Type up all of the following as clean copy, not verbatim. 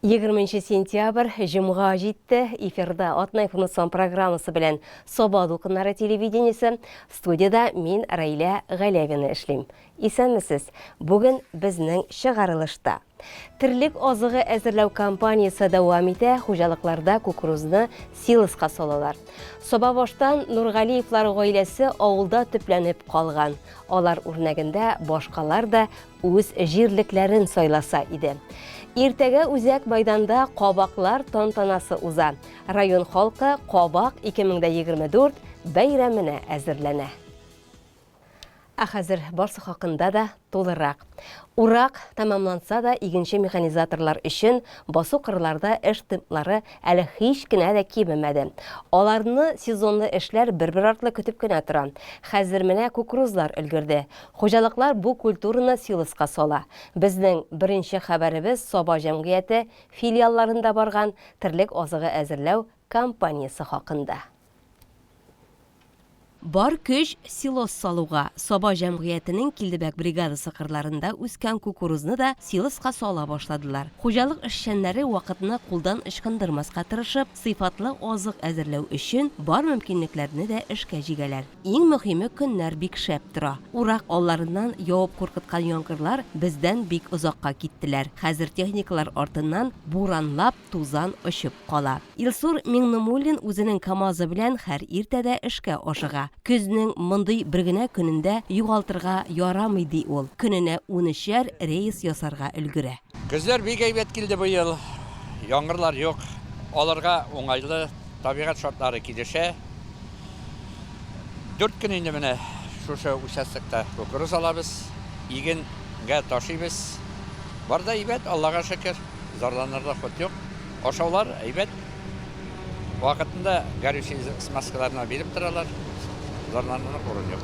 20 сентябрь, җомга җитте. Эфирда атна информацион программасы белән Саба дулкыннары телевидениесе. Студиядә мин Раилә Галявина эшлим. Исәнмесез. Бүген безнең чыгарылышта. Терлек азыгы әзерләү кампаниясе дәвам итә, хуҗалыкларда кукурузны силоска салалар. Сабабаштан Нургалиевлар гаиләсе авылда төпләнеп калган. Алар үрнәгендә башкалар да үз җирлекләрен сайласа иде. Иртәгә үзәк майданда кабаклар тантанасы уза. Район халкы Кабак 2024 бәйрәменә әзерләнә. Ә хәзер барсы хакында да тулырак. Урак тәмамланса да, игенче-механизаторлар өчен басу-кырларда эш темплары әле һич кенә дә кимемәде. Аларны сезонлы эшләр бер-бер артлы көтеп кенә тора. Хәзер менә кукурузлар өлгерде. Хуҗалыклар бу культураны силоска сала. Безнең беренче хәбәребез Саба җәмгыяте филиалларында барган терлек азыгы әзерләү кампаниясе хакында. Бар көч силос салуга. Саба җәмгыятенең Килдебәк бригадасы кырларында үскән кукурузны да силоска сала башладылар. Хуҗалык эшчәннәре вакытны кулдан ычкындырмаска тырышып, сыйфатлы азык әзерләү өчен бар мөмкинлекләрне дә эшкә җигәләр. Иң мөһиме, көннәр бик шәп тора. Урак алларыннан явып куркыткан яңгырлар бездән бик озакка киттеләр. Хәзер техникалар артыннан буранлап тузан очып кала. Илсур Миңнемуллин үзенең КАМАЗы белән һәр иртәдә эшкә ашыга. Көзнең мондый бер генә көнен дә югалтырга ярамый, ди ул. Көненә унөчәр рейс ясарга өлгерә. Көзләр бик әйбәт килде быел. Яңгырлар юк. Алырга уңайлы, табигать шартлары килешә. Дүрт көн инде менә шушы участокта кукуруз алабыз, игенгә ташыйбыз. Бар да әйбәт, Аллага шөкер, зарланырлык хут юк. Ашаулар әйбәт. Вакытында горючий смазкаларны биреп торалар. Зарланырлык урын юк.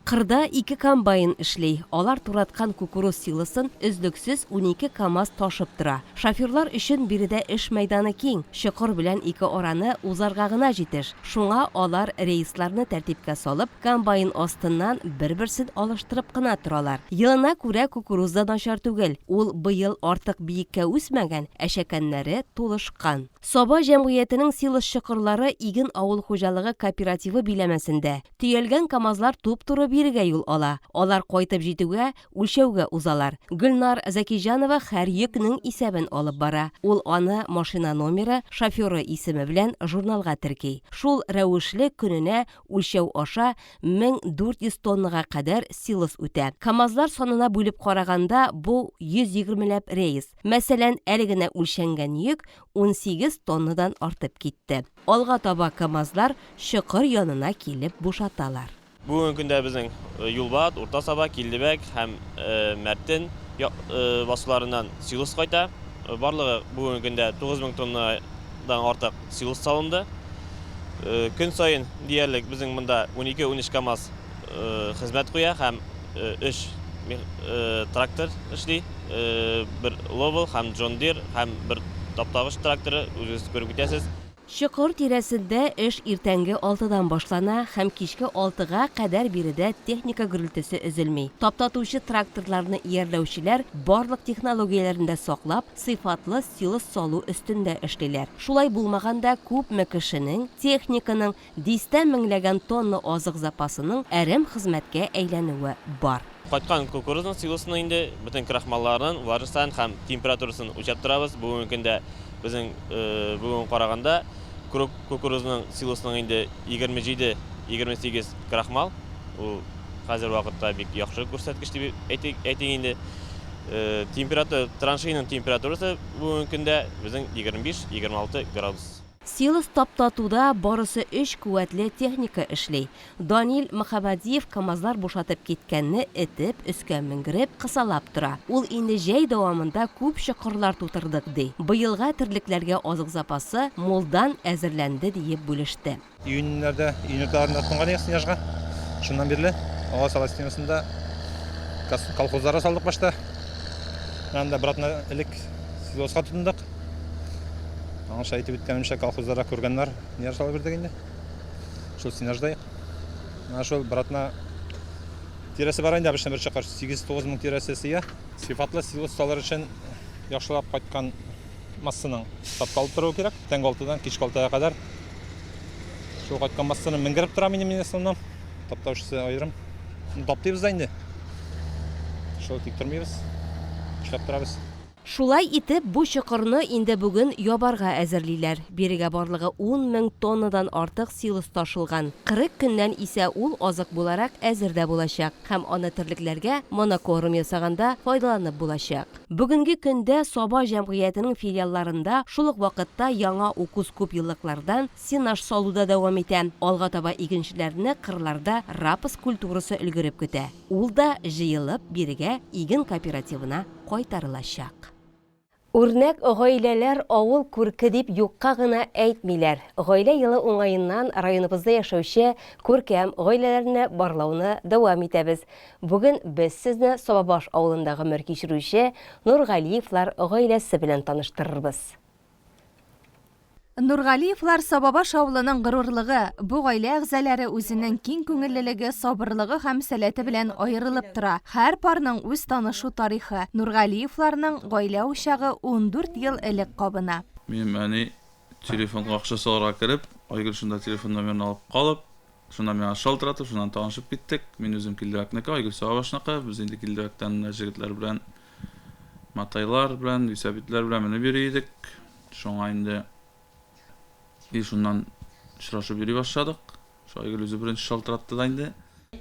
Кырда ике комбайн эшли. Алар тураткан кукуруз силосын өзлексез 12 КАМАЗ ташып тора. Шоферлар өчен биредә эш мәйданы киң, чокыр белән ике араны узарга гына җитеш. Шуңа алар рейсларны тәртипкә салып, комбайн астыннан бер-берсен алыштырып кына торалар. Елына күрә кукуруз да начар түгел, ул быел артык биеккә үсмәгән, ә чәкәннәре тулышкан. Саба җәмгыятенең силос чокырлары Иген авыл хуҗалыгы кооперативы биләмәсендә. Төялгән КАМАЗлар туп-туры бирегә юл ала. Алар кайтып җитүгә, үлчәүгә узалар. Гөлнар Зәкиҗанова һәр йөкнең исәбен алып бара. Ул аны машина номеры, шоферы исеме белән журналга терки. Шул рәвешле көненә үлчәү аша 1400 тоннага кадәр силос үтә. КАМАЗлар санына бүлеп караганда, бу 120 ләп рейс. Мәсәлән, әле генә үлчәнгән йөк 18 тоннадан артып китте. Алга таба КАМАЗлар чокыр янына килеп бушаталар. Бүгенге көндә безнең Юлбат, Урта Саба, Килдебәк һәм Мәртен басуларыннан силос кайта. Барлыгы бүгенге көндә 9000 тоннадан артык силос салынды. Көн саен диярлек безнең монда 12-13 КАМАЗ хезмәт куя һәм 3 трактор эшли. Бер Ловел һәм Джон Дир һәм бер таптагыч тракторы, үзегез күреп китәсез. Чокыр тирәсендә эш иртәнге алтыдан башлана һәм кичке алтыга кадәр биредә техника гөрелтесе өзелми. Таптатучы тракторларны иярләүчеләр барлык технологияләрне дә саклап, сыйфатлы силос салу өстендә эшлиләр. Шулай булмаганда күпме кешенең, техниканың, дистә меңләгән тонна азык запасының әрәм хезмәткә әйләнүе бар. Кайткан кукурузның силосының инде бөтен крахмалларын, влажностьларын һәм температурасын үлчәп торабыз. Бүгенге көндә безнең бүген караганда кукурузның силосының инде 27-28 крахмал. Ул хәзер вакытта бик яхшы күрсәткеч дип әйтик инде. Температура, траншейның температурасы бүгенге көндә безнең 25-26 градус. Силос таптатуда барысы өч куәтле техника эшли. Данил Мөхәммәдиев КАМАЗлар бушатып киткәнне этеп, өскә менгереп, кысалап тора. Ул инде җәй дәвамында күп чокырлар тутырдык, ди. Быелга терлекләргә азык запасы мулдан әзерләнде, диеп бүлеште. Июньнәрдә, июнь урталарында тотынган идек сенажга. Шуннан бирле ава сала системасында колхозларга салдык башта. Анда бер атна элек силоска тотындык. Аңша әйтеп үткәнемчә, колхозларда күргәннәр ниләр салып бирдек инде. Шул сенаждай. Менә шул бер атна тирәсе бар инде, обычно бер чокыр 8-9 мең тирәсе сыя. Сыйфатлы силос салыр өчен яхшылап кайткан массаның тапталып торуы кирәк. Төнге алтыдан кичке алтыга кадәр шул кайткан массаны менгереп торам инде мин основном. Таптаучысы аерым. Ну, таптыйбыз да инде. Шул тик тормыйбыз. Эшләп торабыз. Шулай итеп, бу чокырны инде бүген ябарга әзерлиләр. Бирегә барлыгы 10 мең тоннадан артык силос ташылган. 40 көннән исә ул азык буларак әзер дә булачак һәм аны терлекләргә монокорм ясаганда файдаланып булачак. Бүгенге көндә Саба җәмгыятенең филиалларында шул ук вакытта яңа укус күпьеллыклардан сенаж салу да дәвам итә. Алга таба игенчеләрне кырларда рапс культурасы өлгереп көтә. Ул да җыелып, бирегә иген кооперативына кайтарылачак. Үрнәк гаиләләр авыл күрке дип юкка гына әйтмиләр. Гаилә елы уңаеннан районыбызда яшәүче күркәм гаиләләрне барлауны дәвам итәбез. Бүген без сезне Сабабаш авылында гомер кичерүче Нургалиевлар гаиләсе белән таныштырырбыз. Нургалиевлар Сабабаш авылының горурлыгы. Бу гаилә әгъзалары үзенең киң күңеллелеге, сабырлыгы һәм сәләте белән аерылып тора. Һәр парның үз танышу тарихы. Нургалиевларның гаилә учагы 14 ел элек кабына. Минем әни телефонга акча салырга кереп, Айгөл шунда телефон номерын алып калып, шуннан миңа шалтыратып, шуннан танышып киттек. Мин үзем Килдебәкнеке, Айгөл Сабабашныкы. Без инде Килдебәктән менә җегетләр белән, матайлар белән, Юсәбитләр белән менеп йөри идек. Шуңа инде и шуннан очрашып йөри башладык. Шайгөл үзе беренче шалтыратты да инде.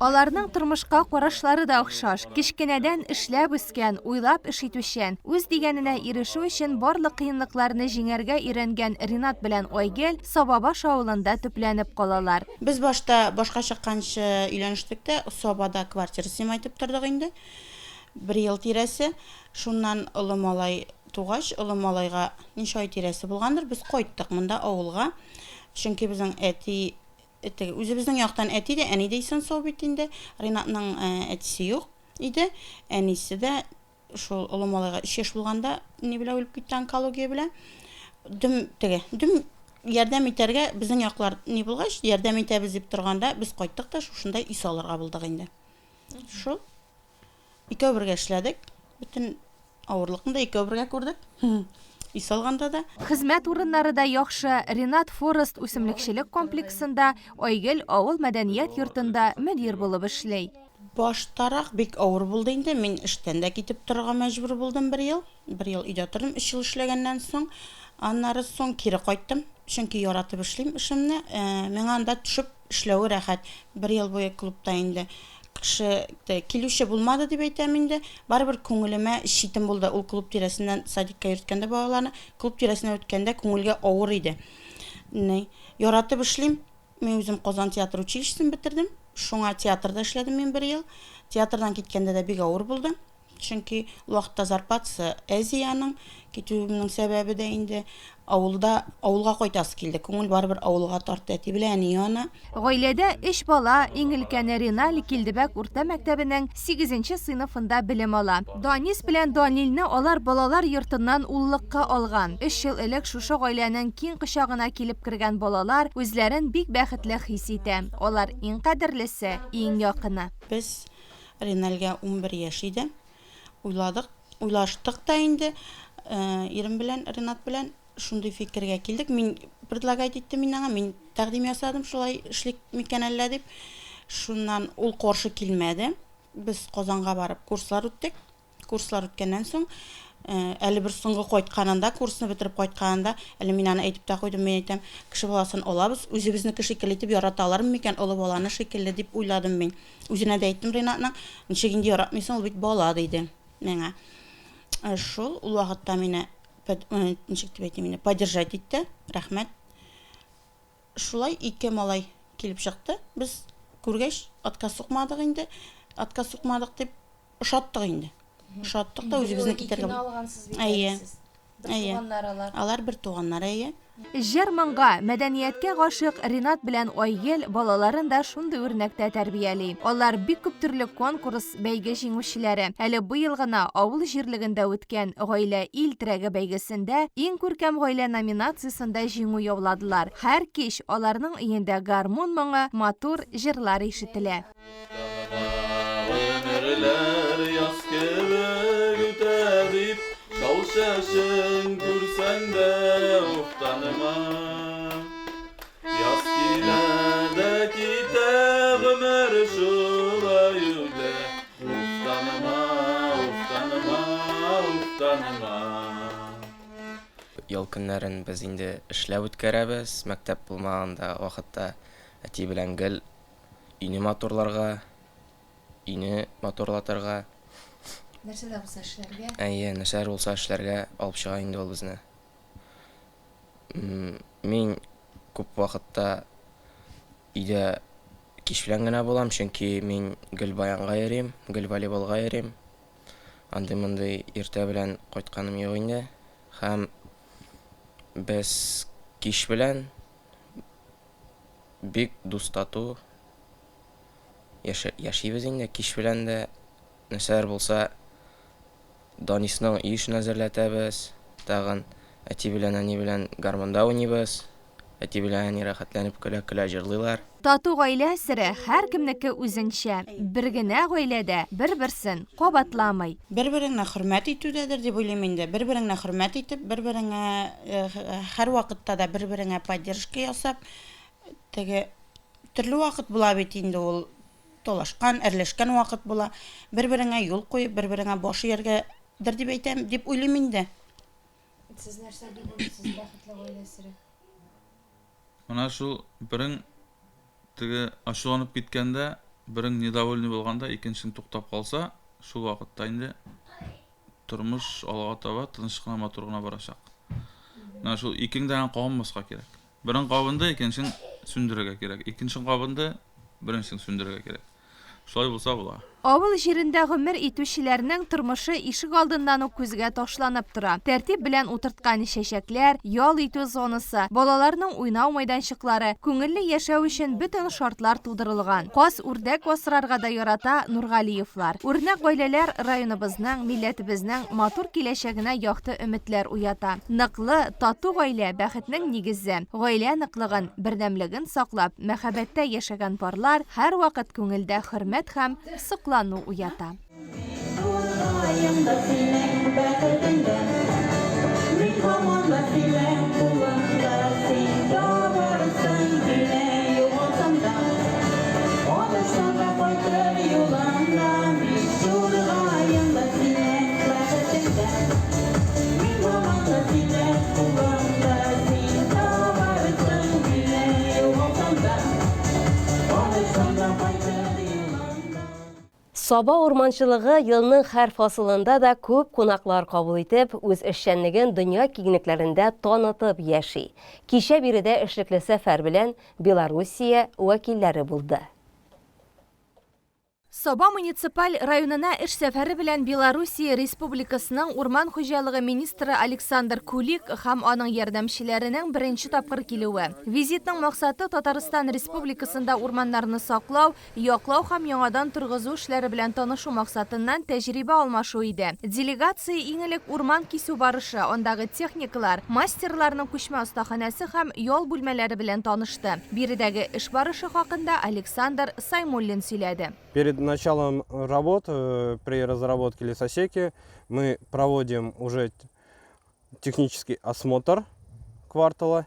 Аларның тормышка карашлары да охшаш. Кечкенәдән эшләп үскән, уйлап эш итүчән, үз дигәненә ирешү өчен барлык кыенлыкларны җиңәргә өйрәнгән Ринат белән Айгөл Сабабаш авылында төпләнеп калалар. Без башта башка чыкканчы өйләнештек тә, Сабада квартира снимать итеп тордык инде. Бер ел тирәсе. Шуннан олы малай Тугач, олы малайга ничә ай тирәсе булгандыр, без кайттык монда авылга. Чөнки безнең әти, теге үзебезнең яктан әти дә, әни дә исән-сау бит инде. Ринатның әтисе юк иде. Әнисе дә шул олы малайга өч яшь булганда ни белән үлеп китте, онкология белән. Дөм теге, дөм ярдәм итәргә безнең яклар ни булгач, ярдәм итәбез дип торганда, без кайттык та шушында өй салырга булдык инде. Шул. Икәү бергә эшләдек. Бөтен авырлыкны да икәү бергә күрдек. Өй салганда да. Хезмәт урыннары да яхшы. Ринат Форест үсемлекчелек комплексында, Айгөл авыл мәдәният йортында мөдир булып эшли. Баштарак бик авыр булды инде. Мин эштән дә китеп торырга мәҗбүр булдым бер ел. Бер ел өйдә тордым, өч ел эшләгәннән соң. Аннары соң кире кайттым. Чөнки яратып эшлим эшемне. Миңа анда төшеп Эшләве рәхәт. Бер ел буе клубта инде кеше килүче булмады дип әйтәм инде. Барыбер күңелемә читен булды. Ул клуб тирәсеннән садикка йөрткәндә балаларны, клуб тирәсеннән үткәндә күңелгә авыр иде. Ни, яратып эшлим. Мин үзем Казан театр училищесын бетердем. Шуңа театрда эшләдем мин бер ел. Театрдан киткәндә дә бик авыр булды. Чөнки ул вакытта зарплатасы әз и аның. Китүемнең сәбәбе дә инде авылда, авылга кайтасы килде. Күңел барыбер авылга тартты, әти белән әни янына. Гаиләдә өч бала, иң өлкәне Риналь Килдебәк урта мәктәбенең сигезенче сыйныфында белем ала. Данис белән Данилне алар балалар йортыннан уллыкка алган. Өч ел элек шушы гаиләнең киң кочагына килеп кергән балалар үзләрен бик бәхетле хис итә. Алар иң кадерлесе, иң якыны. Без Ринальгә 11 яшь иде. Уйладык, уйлаштык та инде, ирем белән, Ринат белән шундый фикергә килдек. Мин предлагать иттем мин аңа, мин тәкъдим ясадым, шулай эшлик микән әллә дип. Шуннан ул каршы килмәде. Без Казанга барып курслар үттек. Курслар үткәннән соң, әле бер соңгы кайтканында, курсны бетереп кайтканында, әле мин аны әйтеп тә куйдым, мин әйтәм, кеше баласын алабыз, үзебезнеке шикелле итеп ярата алармы микән, олы баланы шикелле дип уйладым мин. Үзенә дә әйттем Ринатның, ничек инде яратмыйсың, ул бит бала, диде миңа. Шул, ул вакытта мине, ничек дип әйтим инде, поддержать итте, рәхмәт. Шулай ике малай килеп чыкты. Без күргәч, отказ сукмадык инде. Отказ сукмадык дип, ошаттык инде. Ошаттык та үзебезне китәргә. Икене алгансыз бит Әйе. әле сез. Бер Әйе. туганнар алар. Алар бер туганнар, әйе. Җыр-моңга, мәдәнияткә гашыйк Ринат белән Айгөл балаларын да шундый үрнәктә тәрбияли. Алар бик күп төрле конкурс, бәйге җиңүчеләре. Әле быел гына авыл җирлегендә үткән Гаилә ил терәге бәйгесендә Иң күркәм гаилә номинациясендә җиңү яуладылар. Һәр кич аларның өендә гармун моңы, матур җырлар ишетелә. Гомерләр яз кебек үтә дип, Чал чәчен күрсәң дә. Ватаныма. Ял көннәрен без инде эшләп үткәрәбез. Мәктәп булмаганда вакытта әти белән гел өйне матурларга, өйне матурлатырга. Нәрсә дә булса эшләргә. Әйе, нәрсәләр булса эшләргә алып чыга инде ул безне. Мин күп вакытта өйдә кич белән генә булам, чөнки мин гел баянга йөрим, гел волейболга йөрим. Андый-мондый иртә белән кайтканым юк инде. Һәм без кич белән бик дус-тату яшибез инде. Кич белән дә нәрсәләр булса, Данисның өй эшен әзерләтәбез, тагын әти белән әни белән гармунда уйныйбыз. Әти белән әни рәхәтләнеп көлә-көлә җырлыйлар. Тату гаилә сере һәркемнеке үзенчә. Бер генә гаилә дә бер-берсен кабатламый. Бер-береңне хөрмәт итүдәдер дип уйлыйм инде. Бер-береңне хөрмәт итеп, бер-береңә һәрвакытта да бер-береңә поддержка ясап, теге төрле вакыт була бит инде ул, талашкан, әрләшкән вакыт була. Бер-береңә юл куеп, бер-береңә баш ияргәдер дип әйтәм, дип уйлыйм инде. Сез нәрсә дип уйлыйсыз бәхетле гаилә сере? Менә шул берең теге ачуланып киткәндә, берең недовольный булганда, икенчең туктап калса, шул вакытта инде тормыш алга таба тыныч кына, матур гына барачак. Менә шул икең дә кабынмаска кирәк. Берең кабынды, икенчең сүндерергә кирәк. Икенчең кабынды, беренчең сүндерергә кирәк. Шулай булса була. Авыл җирендә гомер итүчеләрнең тормышы ишек алдыннан ук күзгә ташланып тора. Тәртип белән утырткан чәчәкләр, ял итү зонасы, балаларның уйнау мәйданчыклары, күңелле яшәү өчен бөтен шартлар тудырылган. Каз-үрдәк асрарга да ярата Нургалиевлар. Үрнәк гаиләләр районыбызның, милләтебезнең матур киләчәгенә якты өметләр уята. Ныклы, тату гаилә, бәхетнең нигезе. Гаилә ныклыгын, бердәмлеген саклап, мәхәббәттә яшәгән парлар һәрвакыт күңелдә хөрмәт һәм соклану уята. Саба урманчылыгы елның һәр фасылында да күп кунаклар кабул итеп, үз эшчәнлеген дөнья киңлекләрендә танытып яши. Кичә биредә эшлекле сәфәр белән Белоруссия вәкилләре булды. Саба муниципаль районына эш сәфәре белән Белоруссия Республикасының урман хуҗалыгы министры Александр Кулик һәм аның ярдәмчеләренең беренче тапкыр килүе. Визитның максаты Татарстан Республикасында урманнарны саклау, яклау һәм яңадан торгызу эшләре белән танышу максатыннан тәҗрибә алмашу иде. Делегация иң элек урман кисү барышы, андагы техникалар, мастерларның күчмә остаханәсе һәм ял бүлмәләре белән танышты. Биредәге эш барышы хакында Александр Саймуллин сөйләде. Перед началом работ, при разработке лесосеки, мы проводим уже технический осмотр квартала.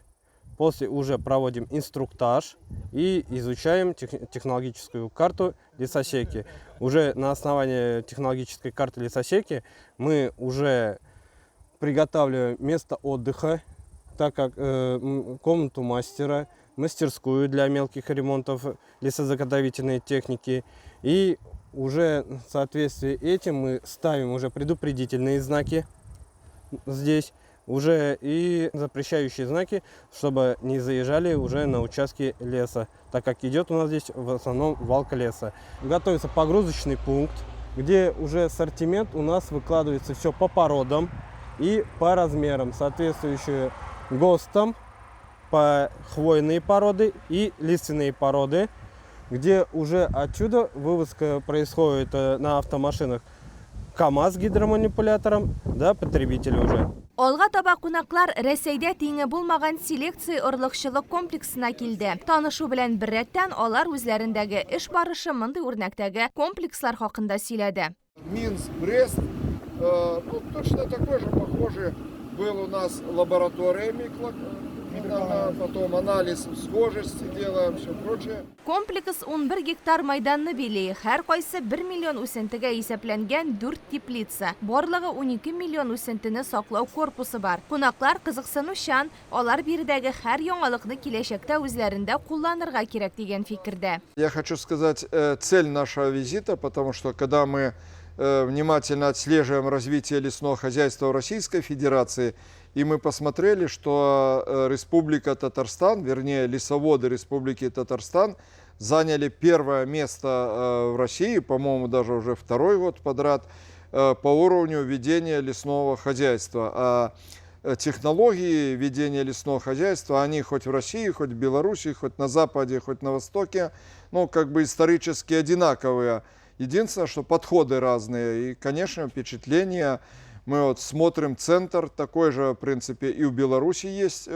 После уже проводим инструктаж и изучаем технологическую карту лесосеки. Уже на основании технологической карты лесосеки мы уже приготавливаем место отдыха, так как комнату мастера, мастерскую для мелких ремонтов лесозаготовительной техники. И уже в соответствии этим мы ставим уже предупредительные знаки здесь, уже и запрещающие знаки, чтобы не заезжали уже на участки леса, так как идет у нас здесь в основном валка леса. Готовится погрузочный пункт, где уже ассортимент у нас выкладывается все по породам и по размерам, соответствующие ГОСТам, по хвойные породы и лиственные породы, где уже отсюда вывозка происходит на автомашинах КАМАЗ с гидроманипулятором, да, потребителя уже. Алга таба кунаклар Рәсәйдә тиңе булмаган селекция орлыкчылык комплексына килде. Танышу белән беррәттән алар үзләрендәге эш барышы мондый үрнәктәге комплекслар хакында сөйләде. Минск, Брест, ну, точно такой же, похожий был у нас лаборатория Потом анализ схожести делаем, все прочее. Комплекс 11 гектар майданны били, һәркайсы 1 миллион үсентегә исәпләнгән 4 теплица, барлыгы 12 миллион үсентене саклау корпусы бар. Кунаклар кызыксынучан, алар биредәге һәр яңалыкны киләчәктә үзләрендә кулланырга кирәк дигән фикердә. Я хочу сказать э, цель нашего визита, потому что когда мы э, внимательно отслеживаем развитие лесного хозяйства в Российской Федерации, и мы посмотрели, что э, Республика Татарстан, вернее лесоводы Республики Татарстан, заняли первое место э, в России, по-моему, даже уже второй год подряд, э, по уровню ведения лесного хозяйства. А технологии ведения лесного хозяйства, они хоть в России, хоть в Беларуси, хоть на Западе, хоть на Востоке, ну, как бы исторически одинаковые. Единственное, что подходы разные. И, конечно, впечатление. Мы вот смотрим центр, такой же, в принципе, и в Беларуси есть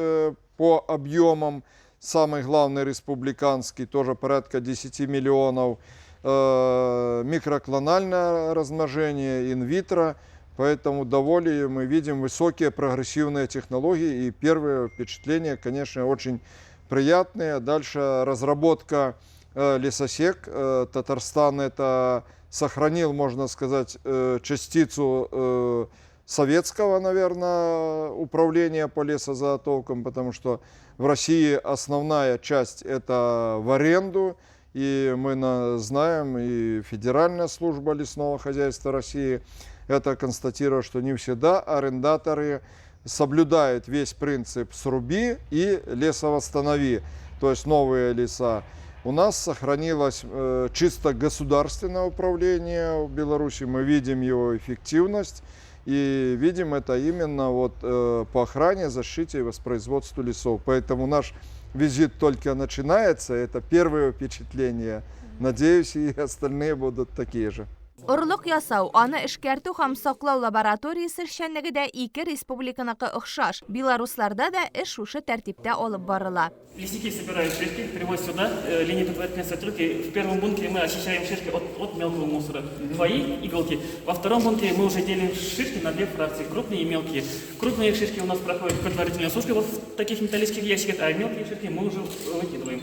по объемам. Самый главный республиканский, тоже порядка 10 миллионов. Микроклональное размножение, инвитро. Поэтому довольно мы видим высокие прогрессивные технологии. И первые впечатления, конечно, очень приятные. Дальше разработка лесосек. Татарстан это сохранил, можно сказать, частицу советского, наверное, управления по лесозаготовкам, потому что в России основная часть это в аренду, и мы знаем, и Федеральная служба лесного хозяйства России это констатирует, что не всегда арендаторы соблюдают весь принцип «сруби и лесовосстанови», то есть новые леса. У нас сохранилось чисто государственное управление в Беларуси, мы видим его эффективность и видим это именно вот по охране, защите и воспроизводству лесов. Поэтому наш визит только начинается, это первое впечатление. Надеюсь, и остальные будут такие же. Орлык ясау, аны эшкәртү һәм саклау лабораториясе эшчәнлеге дә ике республиканыкы охшаш. Белорусларда да эш шушы тәртиптә алып барыла. Лесники собирают шишки, привозят сюда, линии предварительной сортировки. В первом бункере мы очищаем шишки от мелкого мусора, твои иголки. Во втором бункере мы уже делим шишки на две фракции, крупные и мелкие. Крупные шишки у нас проходят предварительную сушку вот в таких металлических ящиках, а мелкие шишки мы уже выкидываем.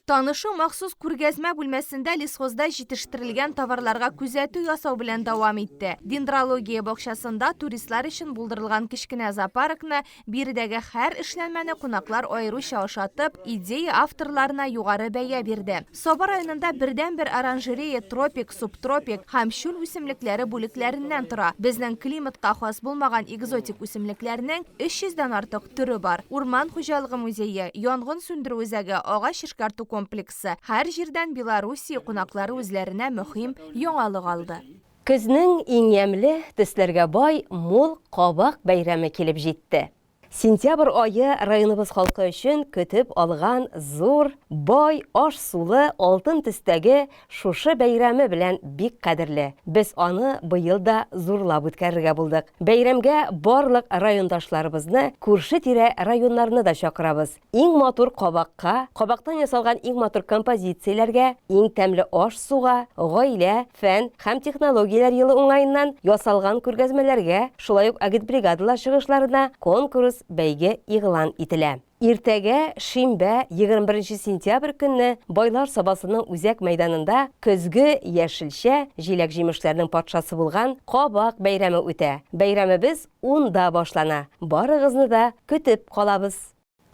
Танышу махсус күргәзмә бүлмәсендә лесхозда җитештерелгән товарларга күзәтү ясау белән дәвам итте. Дендрология бакчасында туристлар өчен булдырылган кечкенә зоопаркны, биредәге һәр эшләнмәне кунаклар аеруча ошатып, идея авторларына югары бәя бирде. Саба районында бердәнбер оранжерея тропик, субтропик һәм чүл үсемлекләре бүлекләреннән тора. Безнең климатка хас булмаган экзотик үсемлекләрнең 300 дән артык төре бар. Урман хуҗалыгы музее, янгын сүндерү үзәге, агач эшкәртү комплексы. Һәр җирдән Белоруссия кунаклары үзләренә мөһим яңалык алды. Көзнең иң ямьле, төсләргә бай, мул кабак бәйрәме килеп җитте. Сентябрь ае районыбыз халкы өчен көтеп алган зур, бай, аш-сулы, алтын төстәге шушы бәйрәме белән бик кадерле. Без аны быел да зурлап үткәрергә булдык. Бәйрәмгә барлык райондашларыбызны, күрше-тирә районнарны да чакырабыз. Иң матур кабакка, кабактан ясалган иң матур композицияләргә, иң тәмле аш-суга, гаилә, фән һәм технологияләр елы уңаеннан ясалган күргәзмәләргә, шулай ук агитбригадалар чыгышларына конкурс, бәйге игълан ителә. Иртәгә, шимбә, 21 сентябрь көнне Байлар Сабасының үзәк мәйданында көзге яшелчә, җиләк-җимешләрнең патшасы булган Кабак бәйрәме үтә. Бәйрәмебез унда башлана. Барыгызны да көтеп калабыз!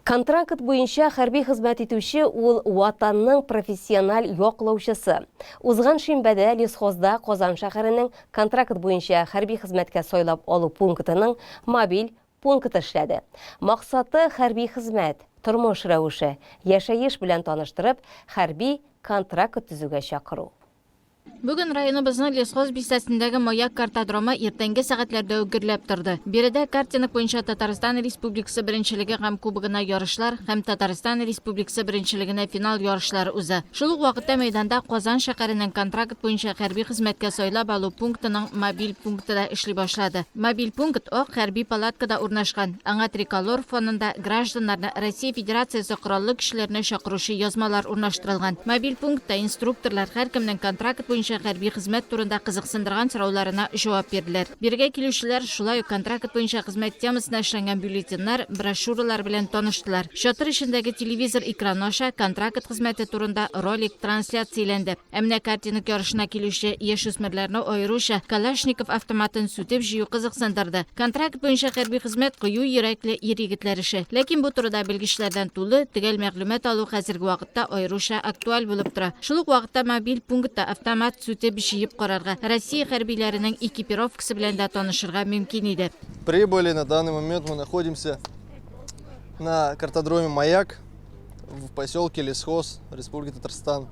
Контракт буенча хәрби хезмәт итүче ул Ватанның профессиональ яклаучысы. Узган шимбәдә Лесхозда Казан шәһәренең контракт буенча хәрби хезмәткә сайлап алу пунктының мобиль пункты эшләде. Максаты, хәрби хезмәт, тормыш рәвеше, яшәеш белән таныштырып, хәрби контракт төзүгә чакыру. Бүген районыбызның Лесхоз бистәсендәге Маяк картодромы иртәнге сәгатьләрдә үк гөрләп торды. Биредә картинг буенча Татарстан Республикасы беренчелеге һәм кубогына ярышлар һәм Татарстан Республикасы беренчелегенә финал ярышлары уза. Шул ук вакытта мәйданда Казан шәһәренең контракт буенча хәрби хезмәткә сайлап алу пунктының мобиль пункты да эшли башлады. Мобиль пункт ак хәрби палаткада урнашкан. Аңа триколор фонында гражданнарны Россия Федерациясе Кораллы Көчләренә чакыручы язмалар урнаштырылган. Мобиль пунктта инструкторлар һәркемнең контракт буенча буенча хәрби хезмәт турында кызыксындырган сорауларына җавап бирделәр. Бирегә килүчеләр шулай ук контракт буенча хезмәт темасына эшләнгән бюллетеньнар, брошюралар белән таныштылар. Чатыр эчендәге телевизор экраны аша контракт хезмәте турында ролик трансляцияләнде. Ә менә картинг ярышына килүче яшүсмерләрне аеруча Калашников автоматын сүтеп җыю кызыксындырды. Контракт буенча хәрби хезмәт кыю йөрәкле ир-егетләр эше. Ләкин бу турыда белгечләрдән тулы, төгәл мәгълүмат алу хәзерге вакытта аеруча актуаль булып тора. Шул ук вакытта мобиль пунктта автомат сүтеп җыеп карарга, Россия хәрбиләренең экипировкасы белән дә танышырга мөмкин иде. Прибыли, на данный момент мы находимся на картодроме Маяк в поселке Лесхоз Республики Татарстан.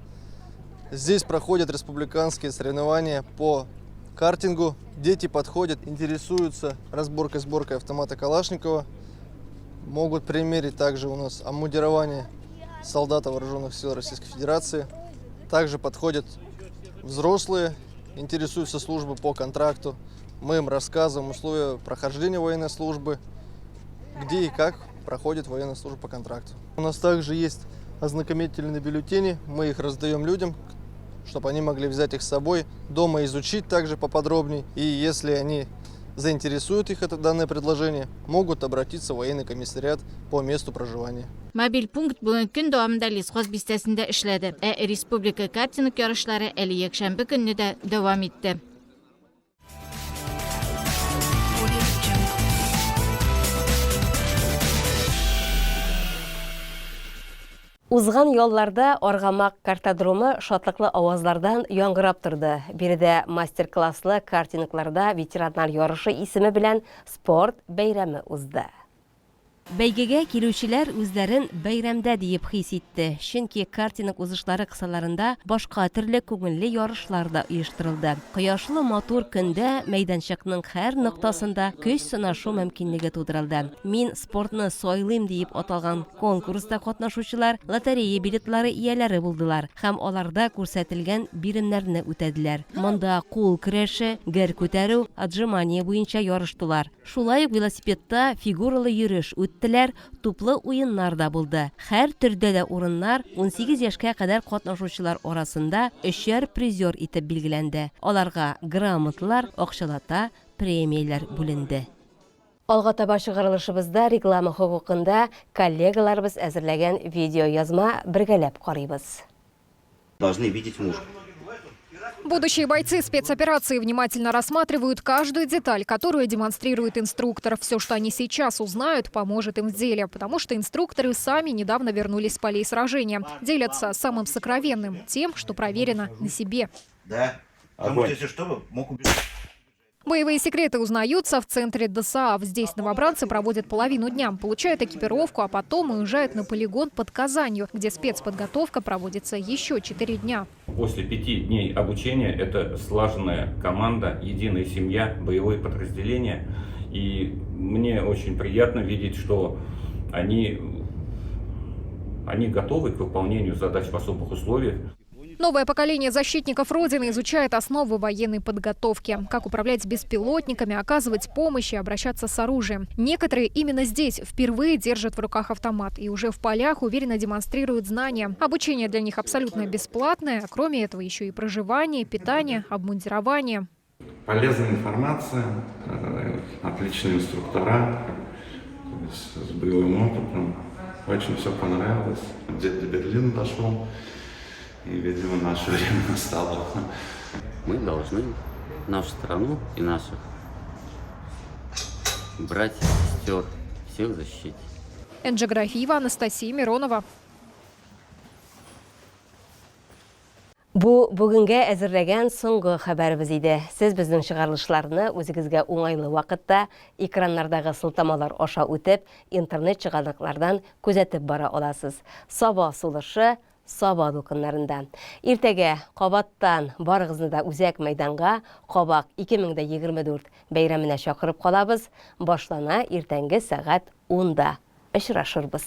Здесь проходят республиканские соревнования по картингу. Дети подходят, интересуются разборкой-сборкой автомата Калашникова. Могут примерить также у нас обмундирование солдата Вооруженных сил Российской Федерации. Также подходят взрослые, интересуются службой по контракту. Мы им рассказываем условия прохождения военной службы, где и как проходит военная служба по контракту. У нас также есть ознакомительные бюллетени, мы их раздаем людям, чтобы они могли взять их с собой, дома изучить также поподробнее. И если они заинтересует их это данное предложение, могут обратиться в военный комиссариат по месту проживания. Мобиль пункт бүген көн дәвамында Лесхоз бистәсендә эшләде, ә республика картинг ярышлары әле якшәмбе көнне дә дәвам итте. Узган ялларда Аргамак картодромы шатлыклы авазлардан яңгырап торды. Биредә мастер-класслы картингларда ветераннар ярышы исеме белән спорт бәйрәме узды. Бәйгегә килүчеләр үзләрен бәйрәмдә диеп хис итте, чөнки картинг узышлары кысаларында башка төрле күңелле ярышлар да оештырылды. Кояшлы матур көндә мәйданчыкның һәр ноктасында көч сынашу мөмкинлеге тудырылды. Мин спортны сайлыйм диеп аталган конкурста катнашучылар лотерея билетлары ияләре булдылар һәм аларда күрсәтелгән биремнәрне үтәделәр. Монда кул көрәше, гер күтәрү, отжимание буенча ярыштылар. Шулай ук велосипедта фигуралы йөреш үттеләр, туплы уеннар да булды. Һәр төрдә дә урыннар 18 яшькә кадәр катнашучылар арасында өчәр призер итеп билгеләнде. Аларга грамоталар, акчалата премияләр бүленде. Алга таба чыгарылышыбызда реклама хокукында коллегаларыбыз әзерләгән видеоязма бергәләп карыйбыз. Должны видеть муж. Будущие бойцы спецоперации внимательно рассматривают каждую деталь, которую демонстрирует инструктор. Все, что они сейчас узнают, поможет им в деле, потому что инструкторы сами недавно вернулись с полей сражения. Делятся самым сокровенным, тем, что проверено на себе. Да. Потому что, если что, мог убежать. Боевые секреты узнаются в центре ДОСААФ. Здесь новобранцы проводят половину дня, получают экипировку, а потом уезжают на полигон под Казанью, где спецподготовка проводится еще 4 дня. После 5 дней обучения это слаженная команда, единая семья, боевое подразделение. И мне очень приятно видеть, что они готовы к выполнению задач в особых условиях. Новое поколение защитников Родины изучает основы военной подготовки. Как управлять беспилотниками, оказывать помощь и обращаться с оружием. Некоторые именно здесь впервые держат в руках автомат. И уже в полях уверенно демонстрируют знания. Обучение для них абсолютно бесплатное. А кроме этого еще и проживание, питание, обмундирование. Полезная информация, отличные инструктора с боевым опытом. Очень все понравилось. Дед до Берлина дошел. И, видимо, наше время настало. Мы должны нашу страну и наших братьев, сестер, всех защитить. Энджи Графиева, Анастасия Миронова. Бу бүгенгә әзерләгән соңгы хәбәребез иде. Сез безнең чыгарылышларны үзегезгә уңайлы вакытта экраннардагы сылтамалар аша үтеп, интернет чыганаклардан күзәтеп бара аласыз. Саба сулышы Саба дулкыннарында. Иртәгә кабаттан барыгызны да үзәк мәйданга Кабак 2024 бәйрәменә чакырып калабыз. Башлана иртәнге сәгать унда. Очрашырбыз.